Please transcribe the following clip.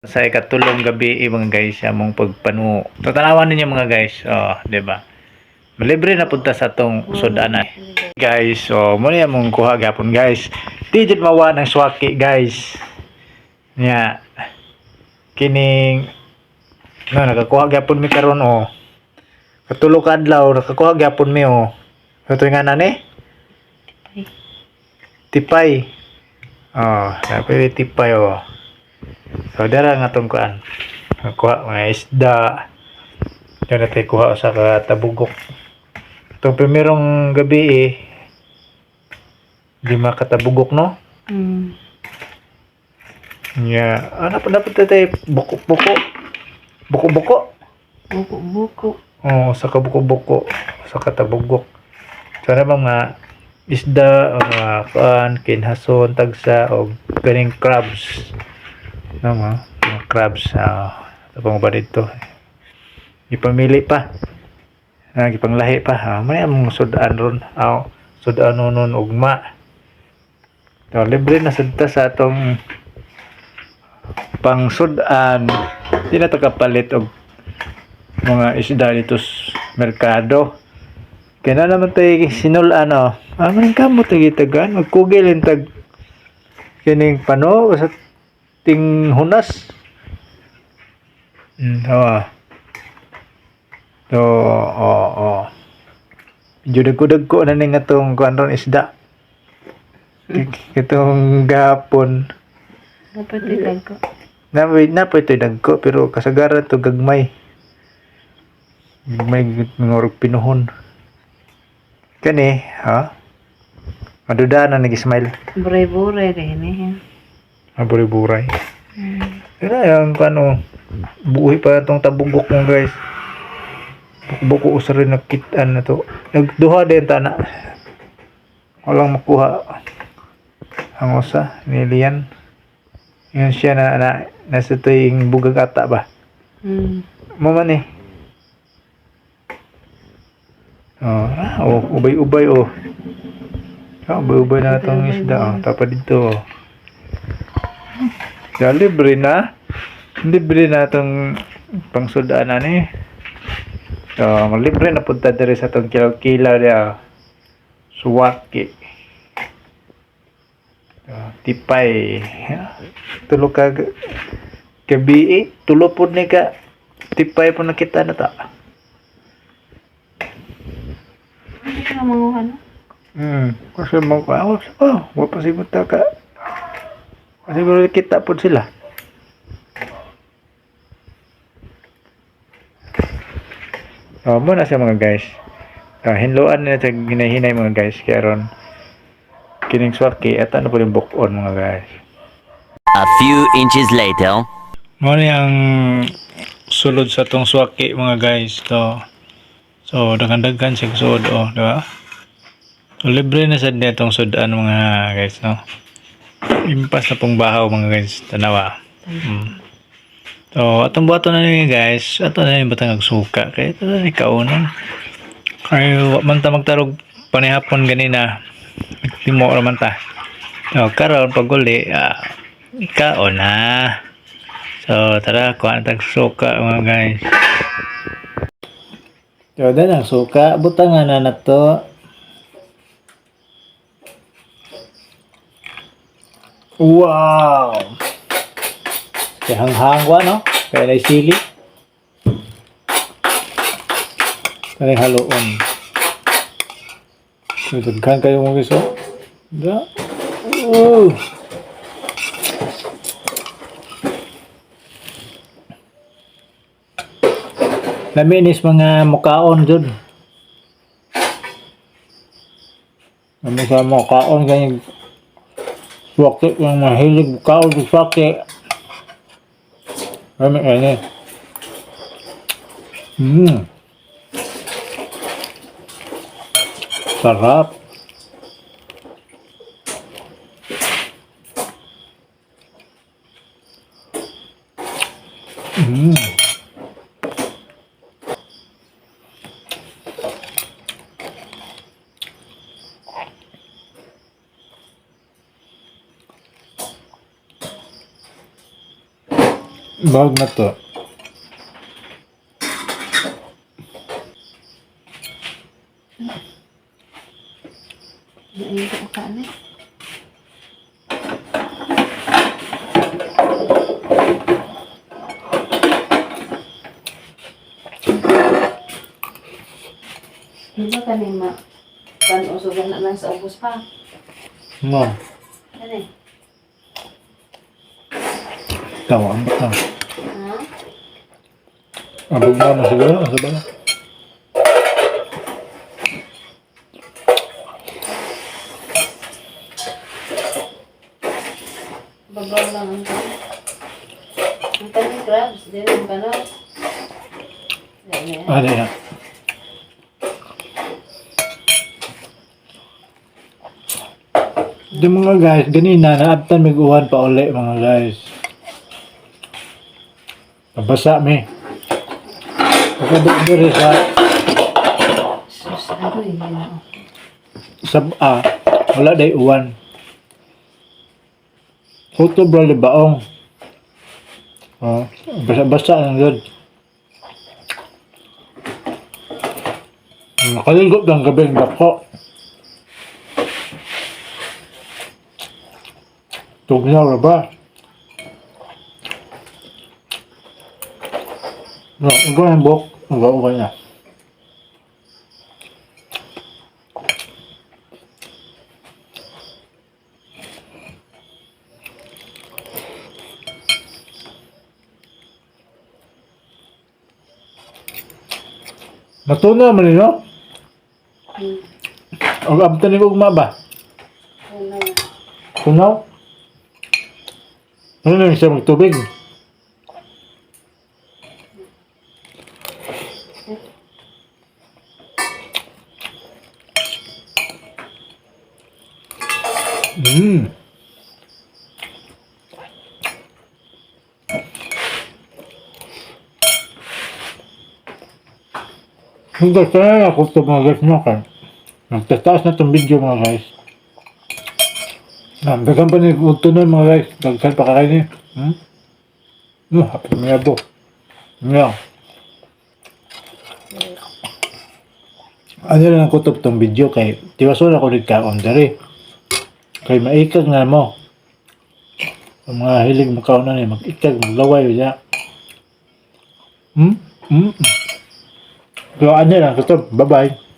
Sa ikatulong gabi eh, mga guys, among pagpanuo. Tatanawan ninyo, mga guys, oh, di ba? Malibre na punta sa atong sudanan. Guys, so mo ni among kuha gapon, guys. Di jud mawa ng swaki, guys. Nya kining no nakakuha gyapon mi karon, oh. Katulo ka adlaw nakakuha gyapon mi, oh. Ito nga na ni? Tipay. Oh, dapat tipay, oh. So dara nga tong kuan. Kuha mga isda. Diyan natin kuha sa katabugok. Itong primerong gabi eh, 5 katabugok, no? Mm. Yeah. Ano pa dapat tayo buko-buko? Buko-buko? Buko-buko. Oo, sa kabuko-buko, sa katabugok. So, ano mga isda, o mga kuan, kinhason, tagsa, o ganing crabs. No, mga crabs. Ito pang ba dito? Ipamili pa. Ipanglahi pa. May among sudan ron. Ah, sudan nun ugma. So, libre na sad ta sa atong pangsudan. Di na ta kapalit og mga isda dito sa merkado. Kaya na naman tayo sinul ano, man kamo tayo tagan, magkugil tag kining pano sa ting hunas. Oh. So, oh. Medyo dagko-dagko na ning atong kuan ron isda. Itong gapon. Dapat itag ko. Napoy napoy ito'y dagko pero kasagaran to gagmay. Gagmay ngorog pinuhon. Kani, ha? Maduda na nag-smile. Buray-buray rin eh. Maburay-buray. Pero yung ano, buhi pa itong tabugok mo, guys. Buko usa rin nakitaan na to. Nagduha din ta na. Walang makuha. Ang usa, nilian. Yun siya na nasa tuwing bugag ata ba? Mo man eh. Oh, oh, ubay-ubay, oh. Ah, ubay-ubay na itong isda, oh. Tapa dito, oh. Ya, libre na. Libre na itong pangsudaan na ni. So, libre na punta diri sa itong kilaw-kilaw diya. Suwaki. Oh, tipay. Tulo ka gabi eh. Tulo po ni ka. Tipay po nakita na ta. Hindi ka na manguha, no? Kasi mo pa, oh, wa pa siguro ta ka. Kasi siguro kita po sila. Oh, muna siya, mga guys. Oh, hinloan na siya ginahinay, mga guys, kaya ron kining swaki at ano po yung bukon, mga guys. A few inches later. Mo ni ang sulod sa tong swaki, mga guys, to. So daghan-daghan siya suod, oh, di ba? So libre na sad nitong sudan, mga guys, no. Impas na pong bahaw, mga guys, tanawa. So atong buhaton na ninyo, guys, ato na yung batang suka kay ito na ni kaunon. Kay wa man ta magtarog panihapon ganina. Timo ra man ta. So karon pag uli, kaon na. So tara, kuha na tag suka, mga guys. So dan ang suka, butangan na na to. Wow! Kaya hanghang no? Kaya na sili. Kaya haluon. So, daghan kayo mga guys, oh. Da. Oh. Laminis mga mukaon jud. Lami sa mukaon ganyan. Swaki yung mahilig mukaon sa swaki. Lami ini. Sarap. Bag na to. Nainto ka na. Di ba kani ma kan usugan na lang sa ubos pa? No. Kani? Tawa, ang bata. Ha? Abog na mo siguro. Ang sabala. Babaw lang ang kan. Ang kaning crabs, di rin pa no? Yan. Ano yan? Di mga guys, ganina, naabtan may uwan pa uli mga guys. Nabasa mi. Pagkabot diri sa Sus, ano yun oh. sab-a, wala day uwan. Kutob ra baong. Oh, basa-basa ang yun. Nakaligo ng gabi ang dako. Tugnaw ra ba? No, uga ang buhok. Uga-uga na. Natunaw man no? Ang abtan ni ugma ba? Ano? Tunaw? Ano na siya magtubig? Hindi kaya ako ito mga guys no kay. Nagtataas na itong video mga guys. Ah, daghan pa ni tunon mga guys. Daghan pa kakain ni. No, happy mayabo. Yeah. Ano lang ang kutob tong video kay tiwason ako rin kaon diri. Kay maikag na mo. Ang mga hilig mo kaon na ni mag-ikag, maglaway ya. So ano lang kutob. Bye-bye.